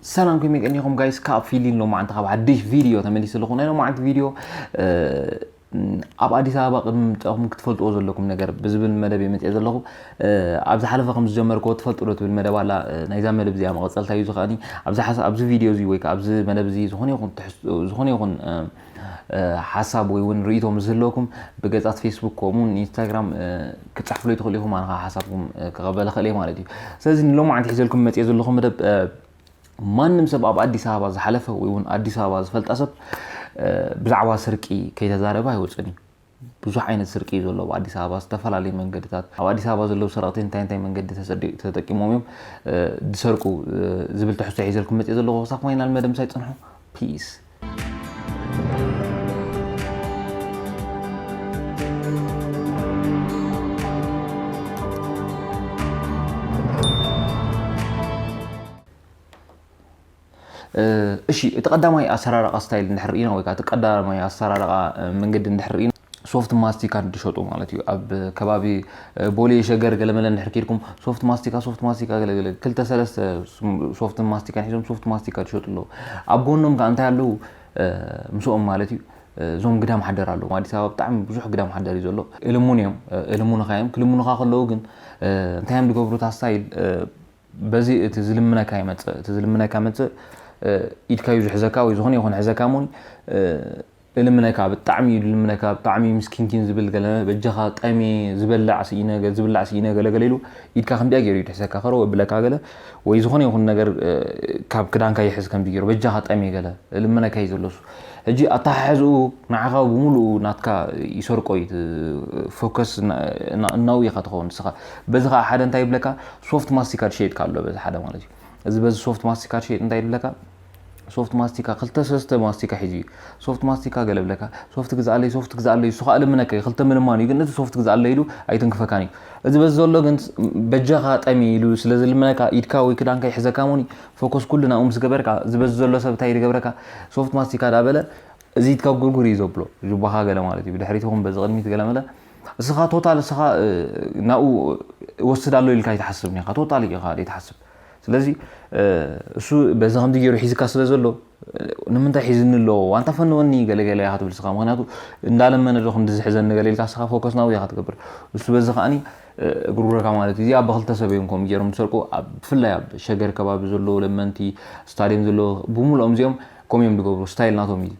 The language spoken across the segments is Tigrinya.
ሰላም፣ ከመይ ቀኒኹም ጋይስ? ካብ ፊሊን ሎማዓንቲ ካብ ሓድሽ ቪድዮ ተመሊሰ ኣለኹ። ናይ ሎማዓንቲ ቪድዮ ኣብ ኣዲስ ኣበባ ቅድሚ ምምጻእኩም ክትፈልጥዎ ዘለኩም ነገር ብዝብል መደብ እየ መጽኤ ዘለኹ። ኣብ ዝሓለፈ ከም ዝጀመርክዎ ትፈልጡ ዶ ትብል መደብ ኣላ። ናይዛ መደብ እዚኣ መቐጸልታ እዩ። ዝኸኣኒ ኣብዚ ቪድዮ እዚ ወይ ከዓ ኣብዚ መደብ እዚ ዝኾነ ይኹን ዝኾነ ይኹን ሓሳብ ወይ እውን ርእይቶ ምስ ዝህልወኩም ብገጻት ፌስቡክ ከምኡ እውን ኢንስታግራም ክጽሕፍሉ ትኽእሉ ኢኹም። ኣነ ከዓ ሓሳብኩም ክቐበል እኽእል እየ ማለት እዩ። ስለዚ ንሎማዓንቲ ሒዘልኩም መጽኤ ዘለኹ መደብ ማንም ሰብ ኣብ ኣዲስ ኣበባ ዝሓለፈ ወይ እውን ኣዲስ ኣበባ ዝፈልጣ ሰብ ብዛዕባ ስርቂ ከይተዛረበ ኣይወፅን እዩ። ብዙሕ ዓይነት ስርቂ እዩ ዘሎ ኣብ ኣዲስ ኣበባ። ዝተፈላለዩ መንገድታት ኣብ ኣዲስ ኣበባ ዘለዉ ሰረቕቲ እንታይ እንታይ መንገዲ ተጠቂሞም እዮም ዝሰርቁ ዝብል ትሕዝቶ ሒዘልኩም መፅእ ዘለኹ። ክሳብ ኮይና መደምሳይ ፅንሑ። ፒስ። እሺ፣ እቲ ቀዳማይ ኣሰራርቃ ስታይል እንድሕር ርኢና ወይ ከዓ እቲ ቀዳማይ ኣሰራርቃ መንገዲ እንድሕር ርኢና፣ ሶፍት ማስቲካ እንድሸጡ ማለት እዩ። ኣብ ከባቢ ቦሌ፣ ሸገር ገለመለ እንድሕር ከይድኩም ሶፍት ማስቲካ ሶፍት ማስቲካ ገለገለ ክልተ ሰለስተ ሶፍት ማስቲካ ሒዞም ሶፍት ማስቲካ ዝሸጡ ኣለዉ። ኣብ ጎኖም ከዓ እንታይ ኣለዉ? ምስኦም ማለት እዩ፣ እዞም ግዳም ሓደር ኣለዉ። ኣዲስ ኣበባ ብጣዕሚ ብዙሕ ግዳም ሓደር እዩ ዘሎ። እልሙን እዮም። እልሙንኻ እዮም። ክልምኑኻ ከለዉ ግን እንታይ እዮም ዝገብሩ? እታ ስታይል በዚ እቲ ዝልምነካ ይመጽእ። እቲ ዝልምነካ መጽእ ኢድካ እዩ ዝሕዘካ ወይ ዝኾነ ይኹን ሕዘካ እሞ እልምነካ፣ ብጣዕሚ እዩ ዝልምነካ። ብጣዕሚ ምስኪንኪን ዝብል ገለ፣ በጃኻ ጠሜ ዝበላዕ ስኢነ ዝብላዕ ስኢነ ገለ ገለ ኢሉ ኢድካ ከምዚኣ ገይሩ እዩ ዝሕዘካ። ከረው ኣብለካ ገለ ወይ ዝኾነ ይኹን ነገር ካብ ክዳንካ ይሕዝ ከምዚ ገይሩ በጃኻ ጠሜ ገለ እልምነካ እዩ ዘሎ እሱ። ሕጂ ኣተሓሕዝኡ ንዓኻ ብምሉኡ ናትካ ይሰርቆ እዩ። ፎከስ እናው ኢኻ ትኸውን ንስኻ። በዚ ከዓ ሓደ እንታይ ይብለካ? ሶፍት ማስቲካ ትሸይጥካ ኣሎ በዚ ሓደ ማለት እዩ። እዚ በዚ ሶፍት ማስቲካ ትሸይጥ እንታይ ይብለካ? ሶፍት ማስቲካ ክልተ ሰለስተ ማስቲካ ሒዙ እዩ። ሶፍት ማስቲካ ገለ ብለካ፣ ሶፍት ግዛኣለይ፣ ሶፍት ግዛኣለይ፣ እሱ ከዓ ልምነካ እዩ። ክልተ ምልማን እዩ፣ ግን እቲ ሶፍት ግዛኣለይ ኢሉ ኣይትንክፈካን እዩ። እዚ በዚ ዘሎ ግን በጃኻ ጠሚ ኢሉ ስለ ዝልምነካ ኢድካ ወይ ክዳንካ ይሕዘካ እሞኒ ፎከስ ኩሉ ናብኡ ምስ ገበርካ፣ እዚ በዚ ዘሎ ሰብ እንታይ ይገብረካ? ሶፍት ማስቲካ ዳበለ እዚ ኢድካ ጉርጉር እዩ ዘብሎ፣ ጁባኻ ገለ ማለት እዩ። ብድሕሪት ይኹን በዚ ቅድሚት ገለ መለ እስኻ ቶታል እስኻ ናብኡ ወስድ ኣሎ ኢልካ ኣይትሓስብን ኢኻ። ቶታል ኢኻ ዘይትሓስብ። ስለዚ እሱ በዚ ከምዚ ገይሩ ሒዝካ ስለ ዘሎ ንምንታይ ሒዝኒ ኣሎ ዋንታ ፈንወኒ ገለገለ ኢኻ ትብል ስኻ። ምክንያቱ እንዳለመነ ዶ ክንዲ ዝሕዘኒ ገለ ኢልካ ስኻ ፎከስ ናብኡ ኢኻ ትገብር። እሱ በዚ ከዓኒ እግርጉረካ ማለት እዩ። እዚኣ ብክልተ ሰብ እዮም ከምኡ ገይሮም ዝሰርቁ። ኣብ ብፍላይ ኣብ ሸገር ከባቢ ዘለዉ ለመንቲ ስታድየም ዘለዉ ብምልኦም እዚኦም ከምኡ እዮም ዝገብሩ። ስታይል ናቶም እዩ።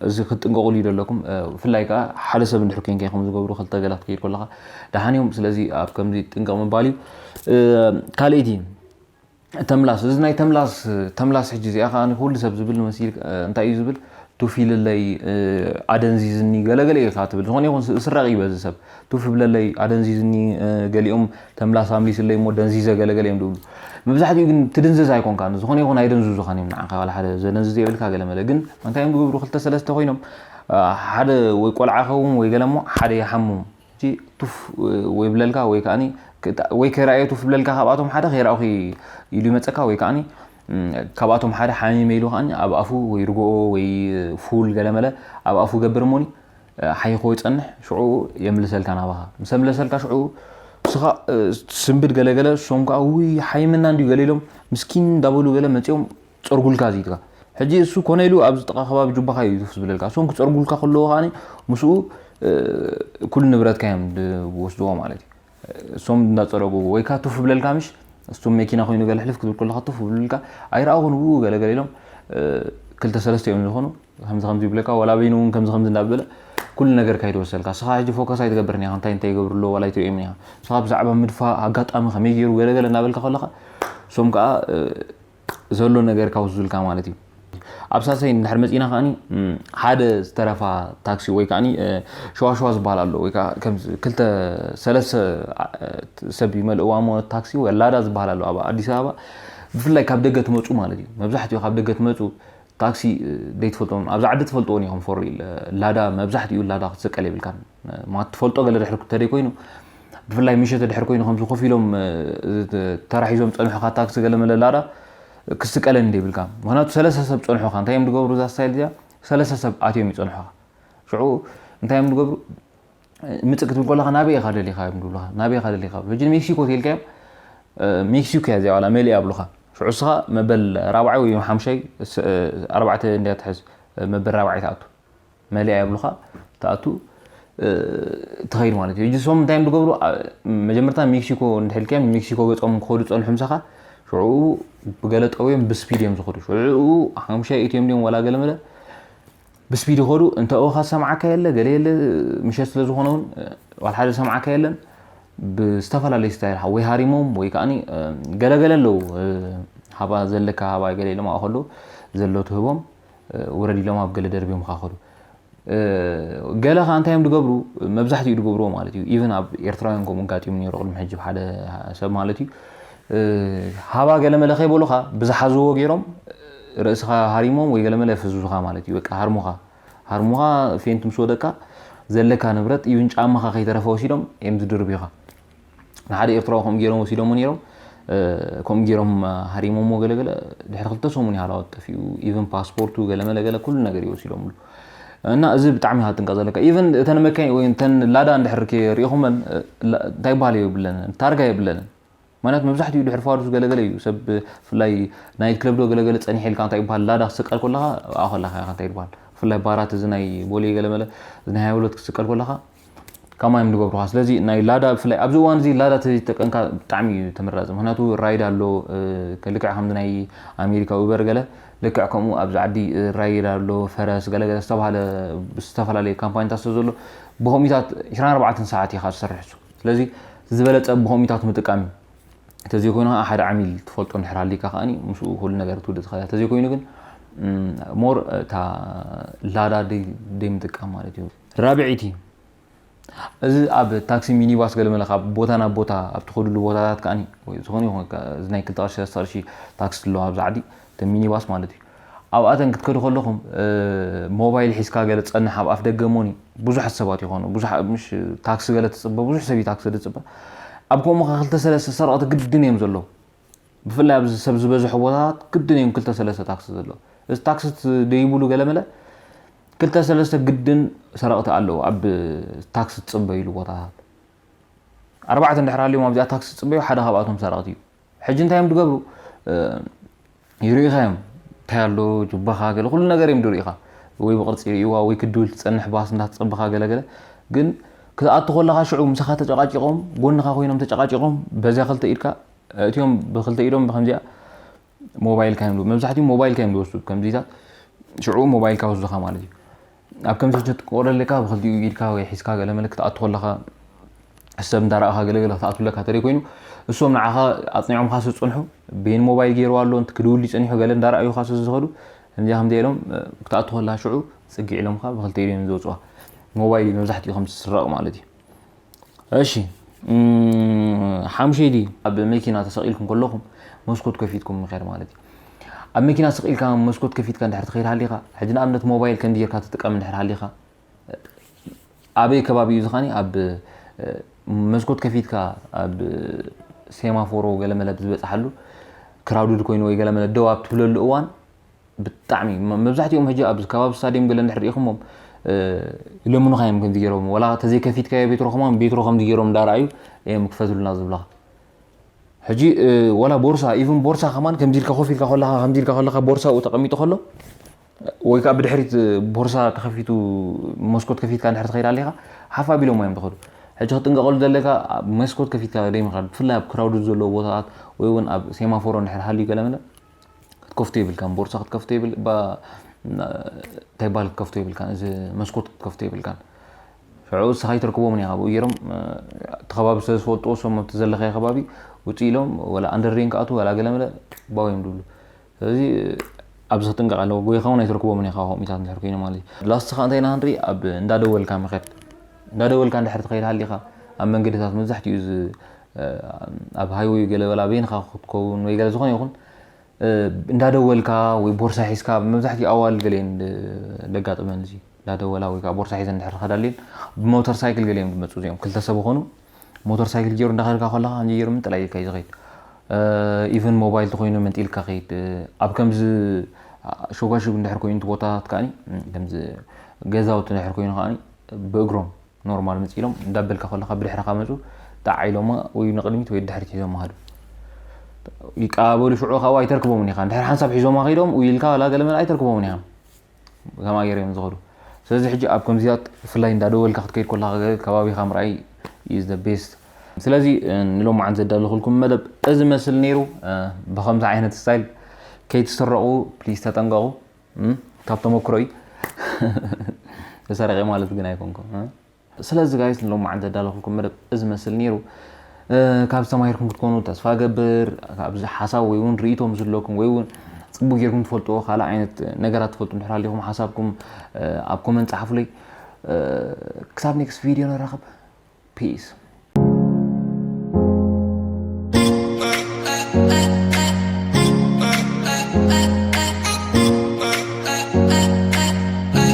እዚ ክትጥንቀቑሉ እዩ ዘለኩም። ብፍላይ ከዓ ሓደ ሰብ እንድሕር ኮይንካ ከም ዝገብሩ ክልተ ገላት ክይድ ከለኻ ደሓን እዮም። ስለዚ ኣብ ከምዚ ጥንቀቕ ምባል እዩ። ካልእቲ ተምላስ፣ እዚ ናይ ተምላስ ተምላስ ሕጂ እዚኣ ከዓ ኩሉ ሰብ ዝብል ንመሲል እንታይ እዩ ዝብል? ቱፍ ኢልለይ ኣደንዚዝኒ ገለገለ ኢኻ ትብል። ዝኾነ ይኹን ስራቕ እዩ በዚ ሰብ ቱፍ ብለለይ ኣደንዚዝኒ። ገሊኦም ተምላስ ኣምሊስለይ እሞ ደንዚዘ ገለገለ እዮም ዝብሉ። መብዛሕትኡ ግን ትድንዝዝ ኣይኮንካን፣ ዝኾነ ይኹን ኣይደንዝዙኻን እዮም ንዓኻ። ዋላ ሓደ ዘደንዝዝ የብልካ ገለ መለ። ግን እንታይ እዮም ዝገብሩ? ክልተ ሰለስተ ኮይኖም ሓደ ወይ ቆልዓ ይኸውን ወይ ገለ እሞ ሓደ ይሓሙ። ቱፍ ወይ ብለልካ ወይ ከዓኒ ወይ ከይረኣየ ቱፍ ብለልካ ካብኣቶም ሓደ ከይረኣኹ ኢሉ ይመፀካ ወይ ከዓኒ ካብኣቶም ሓደ ሓሚመ ኢሉ ከዓኒ ኣብ ኣፉ ወይ ርግኦ ወይ ፉል ገለ መለ ኣብ ኣፉ ገብር እሞኒ ሓይኾ ይጸንሕ ሽዑ የምልሰልካ ናባኻ። ምስ ኣምለሰልካ ሽዑ ንስኻ ስንብድ ገለገለ እሶም ከዓ ውይ ሓይመና እንዲዩ ገለ ኢሎም ምስኪን እንዳበሉ ገለ መጺኦም ጸርጉልካ ዝይትካ። ሕጂ እሱ ኮነ ኢሉ ኣብዚ ጥቓ ከባቢ ጁባኻ እዩ ቱፍ ዝብለልካ። እሶም ክጸርጉልካ ከለዉ ከዓኒ ምስኡ ኩሉ ንብረትካ እዮም ዝወስድዎ ማለት እዩ። እሶም እንዳጸረጉ ወይ ከዓ ቱፍ ብለልካ ምሽ እሱም መኪና ኮይኑ ገለ ሕልፍ ክትብል ከለኻ ቱፍ ብልልካ ኣይረኣኹን ብኡ ገለገለ ኢሎም ክልተ ሰለስተ እዮም ዝኾኑ ከምዚ ከምዚ ይብለካ ዋላ በይኑ እውን ከምዚ ከምዚ እንዳበለ ኩሉ ነገር ካይትወሰልካ ስኻ ሕጂ ፎከስ ኣይትገብርን ኢኻ እንታይ እንታይ ይገብሩ ኣለዎ ዋላ ኣይትርእዮም ኢኻ ስኻ ብዛዕባ ምድፋ ኣጋጣሚ ከመይ ገይሩ ገለገለ እናበልካ ከለኻ እሶም ከዓ ዘሎ ነገር ካውስዙልካ ማለት እዩ ኣብ ሳሳይ እንድሕር መፂና ከዓኒ ሓደ ዝተረፋ ታክሲ ወይ ከዓኒ ሸዋሸዋ ዝበሃል ኣሎ ወይ ከዓ ክልተ ሰለስተ ሰብ ይመልእዋ ሞ ታክሲ ወይ ላዳ ዝበሃል ኣሎ ኣብ ኣዲስ ኣበባ ብፍላይ ካብ ደገ ትመፁ ማለት እዩ መብዛሕትኡ ካብ ደገ ትመፁ ታክሲ ዘይትፈልጦም ኣብዛ ዓዲ ትፈልጥዎን ኢኹም ፎር ላዳ መብዛሕትኡ ላዳ ክትስቀል የብልካን ትፈልጦ ገለ ድሕር ተደይ ኮይኑ ብፍላይ ምሸት ድሕር ኮይኑ ከምዚ ኮፍ ኢሎም ተራሒዞም ፀንሑካ ታክሲ ገለ መለ ላዳ ክስቀለኒ ዘይብልካ ምክንያቱ ሰለስተ ሰብ ፀንሑካ እንታይ እዮም ዝገብሩ እዛ ስታይል እዚኣ ሰለስተ ሰብ ኣትዮም ይፀንሑካ ሽዑ እንታይ እዮም ዝገብሩ ምፅእ ክትብል ከለካ ናበይ ኢካ ደሊካ እዮም ዝብሉካ ናበይ ኢካ ደሊካ ሕጂ ንሜክሲኮ ተልካዮም ሜክሲኮ እያ እዚኣ ዋላ መሊእ ኣብሉካ ዑስኻ መበል ራብዓይ ወይ ሓምሻይ ኣርባዕተ እንዲያ ትሕዝ፣ መበል ራብዓይ ትኣቱ፣ መሊኣ የብሉኻ፣ ትኣቱ፣ ትኸይድ ማለት እዩ። እጅሶም እንታይ እዮም ዝገብሩ? መጀመርታ ሜክሲኮ እንድሕልክዮም ሜክሲኮ ገጾም ክኸዱ ጸንሑ ምሳኻ፣ ሽዑ ብገለ ጠውዮም ብስፒድ እዮም ዝኸዱ። ሽዑ ሓምሻይ እትዮም ድዮም ዋላ ገለ መለ ብስፒድ ይኸዱ። እንተ ኦኻ ሰምዓካ የለ ገለ የለ፣ ምሸት ስለ ዝኾነ እውን ዋላ ሓደ ሰምዓካ የለን። ብዝተፈላለየ ስታይል ወይ ሃሪሞም ወይ ከዓኒ ገለገለ ኣለዉ። ሃባ ዘለካ ሃባ ገለ ኢሎም ኣብኡ ከለዉ ዘሎ ትህቦም፣ ውረድ ኢሎም ኣብ ገለ ደርብዮም ካ ከዱ። ገለ ከዓ እንታይ እዮም ዝገብሩ? መብዛሕትኡ ዝገብርዎ ማለት እዩ። ኢቨን ኣብ ኤርትራውያን ከምኡ ጋጢሙ ነይሩ ቅድሚ ሕጂ ሓደ ሰብ ማለት እዩ። ሃባ ገለ መለ ከይበሉኻ ብዝሓዝዎ ገይሮም ርእስኻ ሃሪሞም ወይ ገለ መለ ፍዙዝኻ ማለት እዩ። በቃ ሃርሙኻ ሃርሙኻ ፌንት ምስ ወደቃ ዘለካ ንብረት ኢቭን ጫማኻ ከይተረፈ ወሲዶም እዮም ዝድርብዩኻ። ንሓደ ኤርትራዊ ከምኡ ገይሮም ወሲዶሞ ነይሮም። ከምኡ ገይሮም ሃሪሞሞ ገለገለ ድሕሪ ክልተ ሰሙን ያህላወት ጠፊኡ። ኢቨን ፓስፖርቱ ገለመለ ገለ ኩሉ ነገር ይወሲዶምሉ። እና እዚ ብጣዕሚ ኢኻ ትጥንቀቕ ዘለካ። ኢቨን እተን መካይን ወይ እተን ላዳ እንድሕር ርኢኹመን እንታይ ይበሃል የብለንን፣ ታርጋ የብለንን። ማለት መብዛሕትኡ ድሕሪ ፋዱስ ገለገለ እዩ ሰብ፣ ብፍላይ ናይት ክለብ ዶ ገለገለ ጸኒሐ ኢልካ እንታይ ይበሃል፣ ላዳ ክስቀል ከለኻ ኣብኣ ከለኻ ኢኻ እንታይ ይበሃል፣ ብፍላይ ባራት እዚ ናይ ቦሌ ገለመለ እዚ ናይ ሃይወሎት ክስቀል ከለኻ ከማይ እዮም ዝገብሩኻ። ስለዚ ናይ ላዳ ብፍላይ ኣብዚ እዋን እዚ ላዳ ተዘይተጠቀምካ ብጣዕሚ እዩ ተመራፂ። ምክንያቱ ራይድ ኣሎ፣ ልክዕ ከምዚ ናይ ኣሜሪካ ኡበር ገለ ልክዕ ከምኡ ኣብዚ ዓዲ ራይድ ኣሎ፣ ፈረስ ገለገለ ዝተባሃለ ዝተፈላለዩ ካምፓኒታት ስለ ዘሎ ብኮሚታት ዕስራን ኣርባዕተን ሰዓት ኢኻ ትሰርሕ እሱ። ስለዚ ዝበለፀ ብኮሚታት ምጥቃም እዩ። ተዘይኮይኑ ከዓ ሓደ ዓሚል ትፈልጦ እንድሕር ሃሊካ ከዓኒ ምስኡ ኩሉ ነገር ትውድእ ትኽእል እያ። ተዘይኮይኑ ግን ሞር እታ ላዳ ደይ ምጥቃም ማለት እዩ። ራብዒቲ፣ እዚ ኣብ ታክሲ ሚኒባስ ገለመለ ካብ ቦታ ናብ ቦታ ኣብ ትኸዱሉ ቦታታት ከዓኒ ወይ ዝኾነ ይኹን እዚ ናይ ክልተ ቅርሺ ሰለስተ ቅርሺ ታክሲ ኣለዎ ኣብዚ ዓዲ፣ እተን ሚኒባስ ማለት እዩ። ኣብኣተን ክትከዱ ከለኹም ሞባይል ሒዝካ ገለ ትጸንሕ ኣብ ኣፍ ደገ እሞኒ ብዙሓት ሰባት ይኾኑ። ብዙሓ ምሽ ታክሲ ገለ ትጽበ፣ ብዙሕ ሰብ እዩ ታክሲ ዝጽበ። ኣብ ከምኡ ከ ክልተ ሰለስተ ሰረቕቲ ግድን እዮም ዘለዉ። ብፍላይ ኣብዚ ሰብ ዝበዝሖ ቦታታት ግድን እዮም ክልተ ሰለስተ ታክሲ ዘለዉ። እዚ ታክሲ ደይብሉ ገለመለ ክልተ ሰለስተ ግድን ሰረቕቲ ኣለዉ ኣብ ታክሲ ትጽበይሉ ቦታታት። ኣርባዕተ እንድሕር ሃልዮም ኣብዚኣ ታክሲ ትጽበዩ ሓደ ካብኣቶም ሰረቕቲ እዩ። ሕጂ እንታይ እዮም ዝገብሩ? ይርእኻ እዮም። እንታይ ኣሎ ጁባኻ ገለ ኩሉ ነገር እዮም ዝርእኻ። ወይ ብቕርጺ ይርእይዋ ወይ ክድውል ትጸንሕ ባስ እንዳትጸበኻ ገለገለ። ግን ክትኣቱ ከለኻ ሽዑ ምሳኻ ተጨቃጭቖም፣ ጎንኻ ኮይኖም ተጨቃጭቖም፣ በዚያ ክልተ ኢድካ እቲኦም ብክልተ ኢዶም ብከምዚኣ ሞባይልካ እዮም ዝወ-፣ መብዛሕትኡ ሞባይልካ እዮም ዝወስዱ። ከምዚታት ሽዑ ሞባይልካ ወስዱኻ ማለት እዩ። ኣብ ከምዚ ሕጂ ትቆረለካ ብክልቲኡ ኢድካ ወይ ሒዝካ ገለ መለ ክትኣቱ ከለኻ ሰብ እንዳረኣኻ ገለገለ ክትኣትለካ ተደይ ኮይኑ እሶም ንዓኻ ኣጽኒዖምካ ስጽንሑ ቤን ሞባይል ገይርዋ ኣሎ ክድውል ይጸኒሑ ገለ እንዳረኣዩኻ ስለ ዝኸዱ ከምዚኣ ከምዚ ኢሎም ክትኣቱ ከለኻ ሽዑ ጽግዕ ኢሎምካ ብክልተ ኢዶም እዮም ዝወጽዋ። ሞባይል እዩ መብዛሕትኡ ከም ዝስረቕ ማለት እዩ። እሺ ሓምሸይ ድዩ ኣብ መኪና ተሰቒልኩም ከለኹም መስኮት ከፊትኩም ምኸድ ማለት እዩ። ኣብ መኪና ስቕ ኢልካ መስኮት ከፊትካ እንድሕር ትኸይድ ሃሊኻ ሕጂ ንኣብነት ሞባይል ከምዚ ጌርካ ትጥቀም እንድሕር ሃሊኻ ኣበይ ከባቢ እዩ ዝኻኒ ኣብ መስኮት ከፊትካ ኣብ ሴማፎሮ ገለመለ ብዝበፅሓሉ ክራውድድ ኮይኑ ወይ ገለመለ ደው ኣብ ትብለሉ እዋን ብጣዕሚ መብዛሕትኦም ሕጂ ኣብ ከባቢ ስታድዮም ገለ እንድሕር ርኢኹሞም ይለምኑኻ እዮም ከምዚ ገይሮም ወላ ተዘይከፊትካዮ ቤትሮ ከማን ቤትሮ ከምዚ ገይሮም እንዳረኣዩ እዮም ክፈትሉና ዝብለኻ። ሕጂ ወላ ቦርሳ ኢቭን ቦርሳ ከማን ከምዚ ኢልካ ኮፍ ኢልካ ከለኻ ከምዚ ኢልካ ከለኻ ቦርሳኡ ተቐሚጡ ከሎ ወይ ከዓ ብድሕሪት ቦርሳ ተኸፊቱ መስኮት ከፊትካ እንድሕር ትኸይድ ኣለኻ ሓፍ ኣቢሎም እዮም ዝኸዱ። ሕጂ ክትጥንቀቐሉ ዘለካ መስኮት ከፊትካ ደይምኻድ ብፍላይ ኣብ ክራውድድ ዘለዎ ቦታታት ወይ እውን ኣብ ሴማፎሮ እንድሕር ሃልዩ ገለመለ ክትከፍቶ የብልካን። ቦርሳ ክትከፍቶ የብል ባ እንታይ ባል ክትከፍቶ የብልካን። እዚ መስኮት ክትከፍቶ የብልካን። ሽዑ እስኻ ይትረክቦምን ኢኻ ብኡ ገይሮም እቲ ከባቢ ስለ ዝፈልጥዎ እሶም ኣብቲ ዘለኻዮ ከባቢ ውፅእ ኢሎም ወላ ኣንደርዴን ክኣትዉ ወላ ገለመለ ባው እዮም ድብሉ። ስለዚ ኣብዚ ክጥንቀቕ ኣለዎ። ጎይኻ እውን ኣይትረክቦምን ኢኻ ከምኡታት እንድሕር ኮይኑ ማለት እዩ። ላስት ከዓ እንታይ ኢና ክንርኢ ኣብ እንዳደወልካ ምኸድ እንዳደወልካ እንድሕር ትኸይድ ሃሊኻ ኣብ መንገድታት መብዛሕትኡ እዚ ኣብ ሃይወይ ገለ በላ በይንኻ ክትከውን ወይ ገለ ዝኾነ ይኹን እንዳደወልካ ወይ ቦርሳ ሒዝካ መብዛሕትኡ ኣዋልድ ገለ እየን ደጋጥመን እዚ እንዳደወላ ወይ ከዓ ቦርሳ ሒዘን እንድሕር ክኸዳ ኣልየን ብሞተር ሳይክል ገለ እዮም ዝመፁ እዚኦም ክልተ ሰብ ይኾኑ ሞተር ሳይክል ገይሩ እንዳኸድካ ከለካ ከምዚ ገይሩ ምንጥላይ ኢልካ እዩ ዝኸይድ ኢቨን ሞባይል ተኮይኑ መንጢልካ ከይድ ኣብ ከምዚ ሸጓሽግ እንድሕር ኮይኑ እቲ ቦታታት ከዓኒ ከምዚ ገዛውቲ እንድሕር ኮይኑ ከዓኒ ብእግሮም ኖርማል መፂሎም እንዳበልካ ከለካ ብድሕርካ መፁ ጣዕ ኢሎማ ወይ ንቅድሚት ወይ ድሕሪት ሒዞም ሃዱ ይቀባበሉ ሽዑ ካብኡ ኣይተርክቦምን ኢኻ። እንድሕር ሓንሳብ ሒዞማ ከይዶም ውይ ኢልካ ዋላ ገለ መለ ኣይተርክቦምን ኢኻ። ከምኣ ገይሮም ዝኸዱ። ስለዚ ሕጂ ኣብ ከምዚያት ብፍላይ እንዳደወልካ ክትከይድ ከለኻ ከባቢኻ ምርኣይ is the best። ስለዚ ንሎማዓንቲ ዘዳለኹልኩም መደብ እዚ መስል ነይሩ። ብኸምዚ ዓይነት ስታይል ከይትስረቑ ፕሊዝ ተጠንቀቑ። ካብ ተመክሮ እዩ። ተሰረቐ ማለት ግን ኣይኮንኩም። ስለዚ ጋይስ ንሎማዓንቲ ዘዳለኹልኩም መደብ እዚ መስል ነይሩ። ካብ ዝተማሂርኩም ክትኮኑ ተስፋ ገብር። ካብዚ ሓሳብ ወይ እውን ርእይቶ ምስ ዘለኩም ወይ እውን ፅቡቅ ጌርኩም ትፈልጥዎ ካልእ ዓይነት ነገራት ትፈልጡ እንድሕር ኣለኹም ሓሳብኩም ኣብ ኮመንት ፃሓፉለይ። ክሳብ ኔክስት ቪድዮ ንራኸብ። ፒስ።